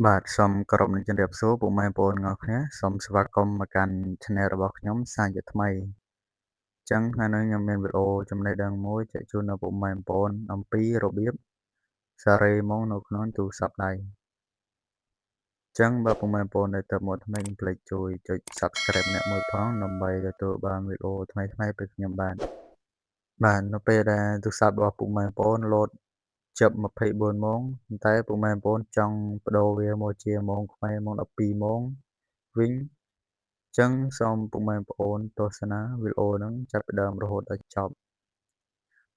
បាទសូមគោរពនឹងជម្រាបសួរពុកម៉ែបងប្អូនទាំងអស់គ្នាសូមស្វាគមន៍មកកាន់ Channel របស់ខ្ញុំសាជាថ្មីអញ្ចឹងថ្ងៃនេះខ្ញុំមានវីដេអូចំណេះដឹងមួយចែកជូនដល់ពុកម៉ែបងប្អូនអំពីរបៀបសារ៉េម៉ោងនៅក្នុងទូរស័ព្ទដៃអញ្ចឹងបើពុកម៉ែបងប្អូនដែលទៅមកថ្មីកុំភ្លេចជួយចុច Subscribe អ្នកមួយផងដើម្បីទទួលបានវីដេអូថ្មីៗពីខ្ញុំបាទបាទនៅពេលដែលទូរស័ព្ទរបស់ពុកម៉ែបងប្អូនលោតជិប24ម៉ោងប៉ុន្តែពុកម៉ែបងប្អូនចង់ប្ដូរវាមកជាម៉ោងខ្មែរម៉ោង12ម៉ោងវិញអញ្ចឹងសូមពុកម៉ែបងប្អូនទស្សនាវីដេអូហ្នឹងចាប់ពីដើមរហូតដល់ចប់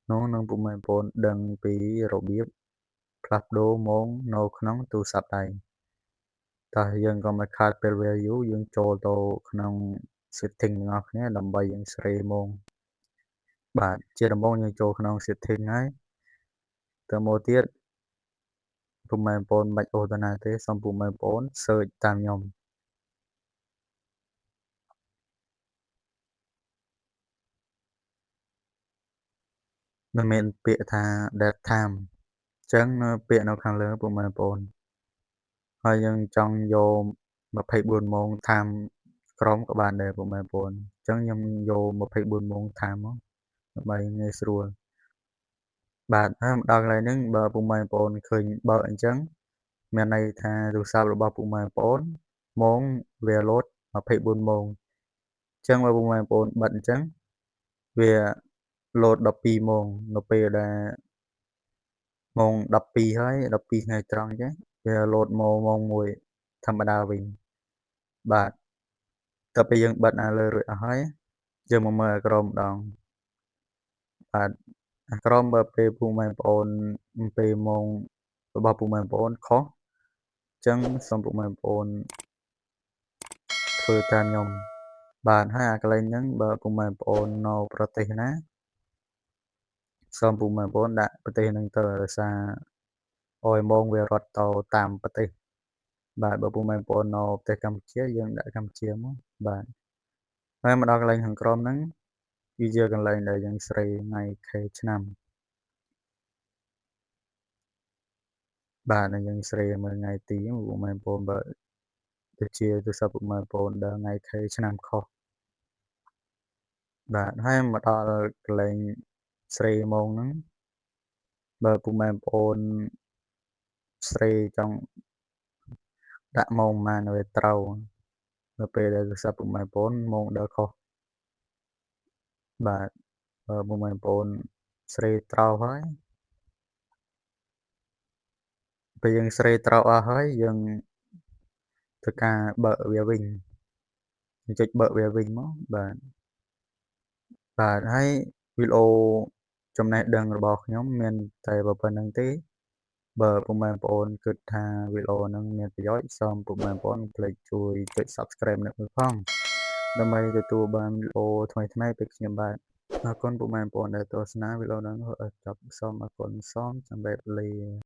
នោះនឹងពុកម៉ែបងប្អូនដឹងពីរបៀបផ្លាស់ប្ដូរម៉ោងនៅក្នុងទូរស័ព្ទដៃតោះយើងក៏មិនខាតពេលវេលាយូរយើងចូលទៅក្នុង setting ទាំងអស់គ្នាដើម្បីយើងសេរីម៉ោងបាទជាដំបូងយើងចូលក្នុង setting ហើយទៅមកទៀតពុកម៉ែបងប្អូនមិនបាច់អូសទៅណាទេសូមពុកម៉ែបងប្អូន search តាមខ្ញុំនៅមានពាក្យថា date time អញ្ចឹងនៅពាក្យនៅខាងលើពុកម៉ែបងប្អូនហើយយើងចង់យក24ម៉ោង time ក្រោមក៏បានដែរពុកម៉ែបងប្អូនអញ្ចឹងខ្ញុំយក24ម៉ោង time មកដើម្បីងាយស្រួលបាទហើយមកដល់កន្លែងហ្នឹងបើពុកម៉ែបងប្អូនឃើញបើកអញ្ចឹងមានន័យថាទូរស័ព្ទរបស់ពុកម៉ែបងប្អូនម៉ោងវាលោត24ម៉ោងអញ្ចឹងបើពុកម៉ែបងប្អូនបិទអញ្ចឹងវាលោត12ម៉ោងនៅពេលដែលម៉ោង12ហើយ12ថ្ងៃត្រង់អញ្ចឹងវាលោតមកម៉ោង1ធម្មតាវិញបាទតទៅពេលយើងបិទអាលើរួចអស់ហើយយើងមកមើលអាក្រោមម្ដងបាទអាក្រោមបើពេលពុកម៉ែបងប្អូនពេលម៉ោងរបស់ពុកម៉ែបងប្អូនខុសអញ្ចឹងសូមពុកម៉ែបងប្អូនធ្វើតាមខ្ញុំបាទហើយអាកន្លែងហ្នឹងបើពុកម៉ែបងប្អូននៅប្រទេសណាសូមពុកម៉ែបងប្អូនដាក់ប្រទេសហ្នឹងទៅដោយសារឲ្យម៉ោងវារត់ទៅតាមប្រទេសបាទបើពុកម៉ែបងប្អូននៅប្រទេសកម្ពុជាយើងដាក់កម្ពុជាមកបាទហើយមកដល់កន្លែងខាងក្រោមហ្នឹងគឺជាកន្លែងដែលយើងស្រីថ្ងៃខែឆ្នាំបាទនឹងយើងស្រីមើលថ្ងៃទីពុកម៉ែបងប្អូនបើទៅជាទូរស័ព្ទពុកម៉ែបងប្អូនដល់ថ្ងៃខែឆ្នាំខុសបាទហើយមកដល់កន្លែងស្រីម៉ោងហ្នឹងបើពុកម៉ែបងប្អូនស្រីចង់ដាក់ម៉ោងប៉ុន្មានឲ្យត្រូវនៅពេលដែលទូរស័ព្ទពុកម៉ែបងប្អូនម៉ោងដល់ខុសបាទបើពុកម៉ែបងប្អូនស្រីត្រូវហើយពេលយើងស្រីត្រូវអស់ហើយយើងធ្វើការបើកវាវិញចុចបើកវាវិញមកបាទបាទហើយវីដេអូចំណេះដឹងរបស់ខ្ញុំមានតែប៉ុណ្្នឹងទេបើពុកម៉ែបងប្អូនគិតថាវីដេអូហ្នឹងមានប្រយោជន៍សូមពុកម៉ែបងប្អូនកុំភ្លេចជួយចុច Subscribe អ្នកមួយផងដើម្បីទទួលបានវីដេអូថ្មីៗពីខ្ញុំបាទអរគុណពុកម៉ែបងប្អូនដែលទស្សនាវីដេអូហ្នឹងចប់សូមអរគុណសូមជម្រាបលា។